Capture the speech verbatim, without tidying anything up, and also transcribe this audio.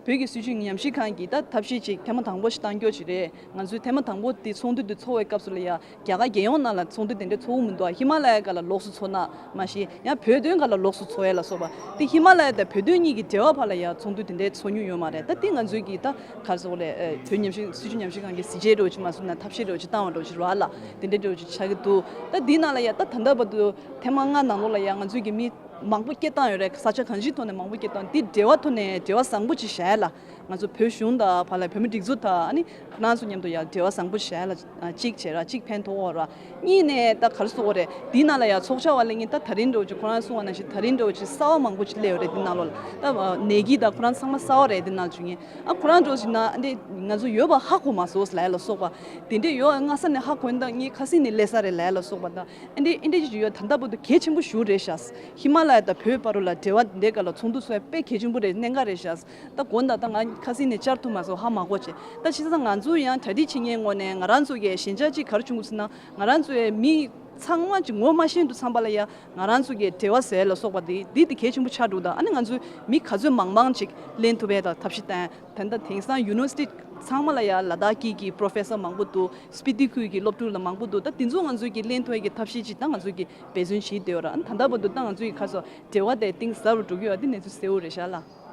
བོད་ཀྱི་སྲིད་བྱུས་ཉམས་ཞིབ་ཁང་གིས་ད་ཐབས་ཤེས་ཅིག་ཐེངས་མ་དང་པོ་ཞིག་བཏང་རྒྱུ་ཞིག་རེད། ང་ཚོས་ཐེངས་མ་དང་པོ་དེ་ཚོགས་འདུ་དེ་ཚོགས་པའི་སྐབས་སུ་ལ་ཡ་རྒྱ་གར་རྒྱལ་ཡོངས་ནང་ལ་ཚོགས་འདུ་དེ་འདྲ་ཚོགས་མི་འདུག་ཧི་མ་ལ་ཡའི་སྒང་ལ་ལོགས་སུ་ཚོགས་ན་མ་གཞི་ཡང་བོད་དོན་སྒང་ལ་ལོགས་སུ་ཚོགས་ཡ་ལ་སོགས་པ་དེ་ཧི་མ་ལ་ཡ་དང་བོད་དོན་གཉིས་ཀྱི་འབྲེལ་བ་བར་ལ་ཡ་ཚོགས་འདུ་དེ་འདྲ་ཚོགས་མྱོང་ཡོད་མ་རེད། ད་དེ་ང་ཚོས་ཀྱིས་ད་ག་རེ་ཟེར་དགོས་རེད། བོད་ཉམས་ཞིབ་སྲིད་བྱུས་ཉམས་ཞིབ་ཁང་གི་གཟི་བརྗིད་འདྲ་བོ་ཅིག་མ་བཟོས་ན་ཐབས་ཤེས་འདྲ་བོ་ཅིག་བཏང་བ་འདྲ་བོ་ཅིག་རེད་བ་ལ། དེ་འདྲ་འདྲ་བོ་ཅིག་ཆགས་ཀྱི་འདུག་ད་དེའི་ནང་ལ་ཡ་ད་ད་ལྟ་བར་དུ་ཐེངས་མ་ལྔ་ནང་ལོགས་ལ་ཡ་ང་ཚོས་ཀྱིས་མི་མང་པོ་སྐད་བཏང་ཡོད་རེད། ས་ཆ་གང་ཅིའི་ཐོག་ནས་མང་པོ་སྐད་བཏང་། འདི་འབྲེལ་བ་ཐོག་ནས་འབྲེལ་བ་བཟང་པོ་ཅིག་བྱས་ལ། ང་ཚོ་བོད་གཞུང་དང་བར་ལ་བོད་མི་སྒྲིག་འཛུགས་དང་ཨ་ནི་ཁོ་རང་ཚོ་མཉམ་དུ་ཡང་འབྲེལ་བ་བཟང་པོ་བྱས་ལ་གཅིག་བྱས་ར་གཅིག་ཕན་ཐོགས་ར། གཉིས་ནས་ད་ག་རེ་ཟེར་དགོས་རེད། འདི་ནང་ལ་ཡང་ཚོགས་བཅར་བ་ལས་ངས་ད་ད་རིང་འདྲ་བོ་ཅིག་ཁོ་རང་གསུངས་པ་ནང་བཞིན་ད་རིང་འདྲ་བོ་ཅིག་གསར་བ་མང་པོ་ཅིག་སླེབས་ཡོད་རེད། འདི་ནང་ལོགས་ལ་ད་ནད་ཀྱི་ད་ཁོ་རང་ཚང་མ་གསར་བ་རེད། འདི་ནང་བྱུང་ངས་ཨ་ཁོ་རང་འདྲ་བོ་ཅིག་ན་འདི་ང་ཚོ་ཡོད་པ་ཧ་གོ་མ་སོང་ལ་ཡ་ལ་སོགས་པ་དེ་འདྲས་ཡོད། སྔ་ས་ནས་ཧ་གོ་ཡིན་ད་ངས་ཁ་སང་ནས་སླེབས་ས་རེད་ལ་ཡ་ལ་སོགས་པ་ད་ཨ་འདྲས་ཨ་འདྲས་ཅིག་ཡོད། ད་ལྟ་བར་དུ་གལ་ཆེན་པོ་ཞེ་པོ་རེད་ཤག་ཧི་མ་ལ་ཡ་དང་བོད་བར་ལ་འབྲེལ་བ་འདི་འདྲའི་སྒང་ལ་ཚོགས་འདུ་ཚོགས་ཡ་དཔེ་གལ་ཆེན་པོ་རེད། གནད་འགག་རེད་ཤག་ད་དགོངས་དག་ད་ང་ཁ་སང་ནས་བཅར་ཐུབ་མ་སོང་། ཧ་མ་གོ་བྱས། ད་བྱས་ཙང་ང་ཚོ་ཡང་གྲ་སྒྲིག་བྱེད་མཁན་ངོས་ནས་ང་རང་ཚོ་གི་ཞན་ཆ་ཅིག་ག་རེ་བྱུང་གི་ཟེར་ན། ང་རང་ཚོའི་མི་ཚང་མ་ཅིག་ངོ་མ་ཤེས་དུས་ཙམ་པ་ལ་ཡ་ང་རང་ཚོ་གི་འབྲེལ་བ་ཟེར་ལ་སོགས་པ་དེ་འདི་དེ་གལ་ཆེན་པོ་ཆགས་འདུག་ད་ཨ་ནི་ང་ཚོའི་མི་ག་ཚོད་མང་མང་ཅིག་ལེན་ཐུབ་པའི་ད་ཐབས་ཤེས་བཏང་། ད་ལྟ་དེང་སང་ཡུ་ནི་ཝར་སི་ཊི་ཚང་མ་ལ་ཡ་ལ་དྭགས་སྐད་ཀྱི་པོ་རོ་ཕེ་སར་མང་པོ་འདུག་སྤི་ཏི་ཁུལ་གྱི་སློབ་ཕྲུག་ལ་མང་པོ་འདུག་ད་དེ་ཚོ་ང་ཚོས་ཀྱི་ལེན་ཐུབ་ཡ་གི་ཐབས་ཤེས་ཅིག་ད་ང་ཚོས་ཀྱི་འབད་བརྩོན་བྱེད་བསྡད་ཡོད་ར། ཨ་ནི་ད་ལྟ་བར་དུ་ད་ང་ཚོ་ཡི་ཁ་སོ་འབྲེལ་བ་དེ་གཏིང་ཟབ་རུ་འགྲོ་གི་ཡོད། ཨ་དེ་གནས་ཚུལ་གསལ་བོ་རེད་ཤག་ལ།